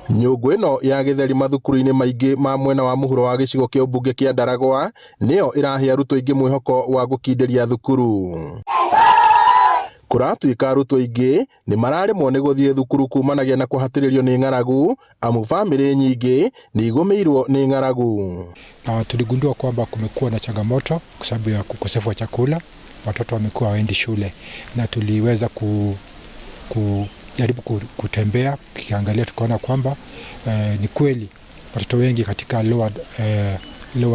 Nyũngũ ĩno ya gĩtheri mathukuru-inĩ maingĩ ma mwena wa mũhuro wa gĩcigo kĩa ũmbunge kĩa Ndaragwa nĩyo ĩrahe arutwo aingĩ mwĩhoko wa gũkindĩria thukuru. Kũratuĩka arutwo aingĩ nĩ mararemwo nĩ gũthiĩ thukuru kumanagia na kũhatĩrĩrio nĩ ng'aragu amu bamĩrĩ nyingĩ nĩ igũmĩirwo nĩ ng'aragu. Tuligundua kwamba kumekuwa na changamoto kwa sababu ya ukosefu wa chakula, watoto wamekuwa hawaendi shule, na tuliweza kujaribu kutembea tukiangalia, tukaona kwamba ni kweli watoto wengi katika lower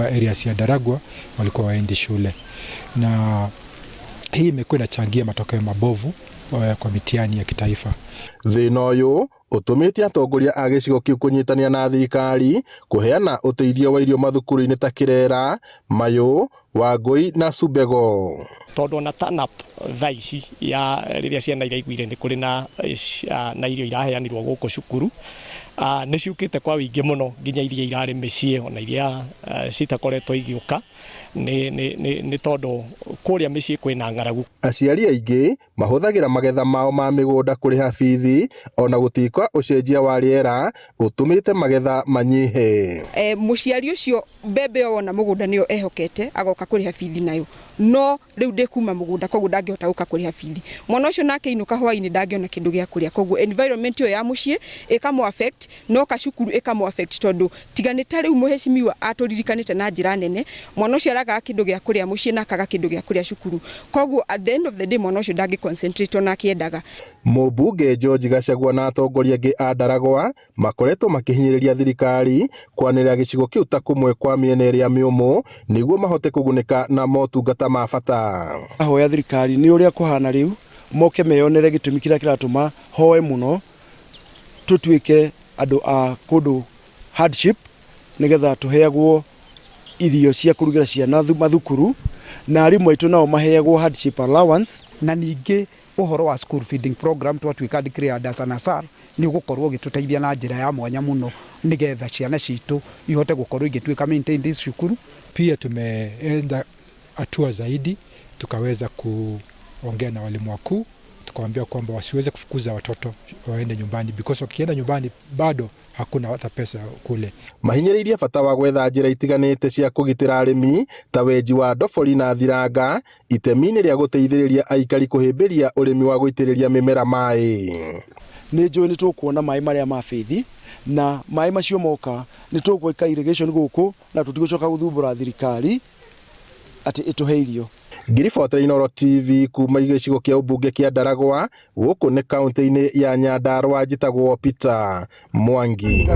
areas ya Ndaragwa walikuwa hawaendi shule, na hii imekuwa inachangia matokeo mabovu kwa mitihani ya kitaifa. Thĩna ũyũ ũtũmĩte atongoria a gĩcigo kĩu kũnyitanĩra na thirikari kũheana ũteithio wa irio mathukuru-inĩ ta Kĩrera, Mayũ, Wangũi na Subego. Tondũ ona TANAP thaa ici ya rĩrĩa ciana iraiguire nĩ kũrĩ na irio iraheanirwo gũkũ cukuru, nĩ ciũkĩte kwa wĩingĩ mũno, nginya iria irarĩ mĩciĩ ona iria citakoretwo igĩũka nĩ tondũ kũrĩa mĩciĩ kwĩna ng'aragu. Aciari aingĩ mahũthagĩra magetha mao ma mĩgũnda kũrĩha bithi ona gũtuĩka ũcenjia wa rĩera ũtũmĩte magetha manyihe. Mũciari ũcio mbembe ĩyo wona mũgũnda nĩyo ehokete agoka kũrĩha bithi nayo, no rĩu ndĩkuma mũgũnda, koguo ndangĩhota gũka kũrĩha bithi. Mwana ũcio nake ainũka hwainĩ ndangĩona kĩndũ gĩa kũrĩa, koguo environment ĩyo ya mũciĩ ĩkamũ affect, no kacukuru ĩkamũ affect, tondũ tiga nĩ ta rĩu mũhecimiwa atũririkanĩte na njĩra nene, mwana ũcio aragaga kĩndũ gĩa kũrĩa mũciĩ na akaga kĩndũ gĩa kũrĩa cukuru, koguo at the end of the day mwana ũcio ndangĩ concentrate ona akĩendaga. Mũmbunge George Gachagua na atongoria angĩ a Ndaragwa makoretwo makĩhinyĩrĩria thirikari kwanĩrĩra gĩcigo kĩu ta kũmwe kwa mĩena ĩrĩa mĩũmũ nĩguo mahote kũgunĩka na motungata ma bata. Ahoya thirikari nĩ ũrĩa kũhana rĩu moke meyonere gĩtũmi kĩrĩa kĩratũma hoe mũno tũtuĩke andũ a kũndũ hardship, nĩgetha tũheagwo irio cia kũrugĩra ciana mathukuru, na arimũ aitũ nao maheagwo hardship allowance. Na ningĩ ũhoro wa school feeding program twatuĩka declared as an ASAL nĩ ũgũkorwo ũgĩtũteithia na njĩra ya mwanya mũno nĩgetha ciana citũ ihote gũkorwo igĩtuĩka maintained cukuru. Pia tumeenda hatua zaidi, tukaweza kuongea na walimu wakuu, tukawaambia kwamba wasiweze kufukuza watoto waende nyumbani, because wakienda nyumbani bado hakuna hata pesa kule. Mahinyĩrĩirie bata wa gwetha njĩra itiganĩte cia kũgitĩra arĩmi ta wenji wa ndobori na thiranga itemi-inĩ rĩa gũteithĩrĩria aikari kũhĩmbĩria ũrĩmi wa gũitĩrĩria mĩmera maĩ. Nĩ njũĩ nĩ tũkuona maĩ marĩa ma bithi, na maĩ macio moka nĩ tũgwĩka irrigation gũkũ na tũtigũcoka gũthumbũra thirikari atĩ ĩtũhe irio. Ngiribotera Inooro TV kuma gĩcigo kĩa ũmbunge kĩa Ndaragwa gũkũ nĩ kaunti-inĩ ya Nyandarua, njĩtagwo Peter Mwangi.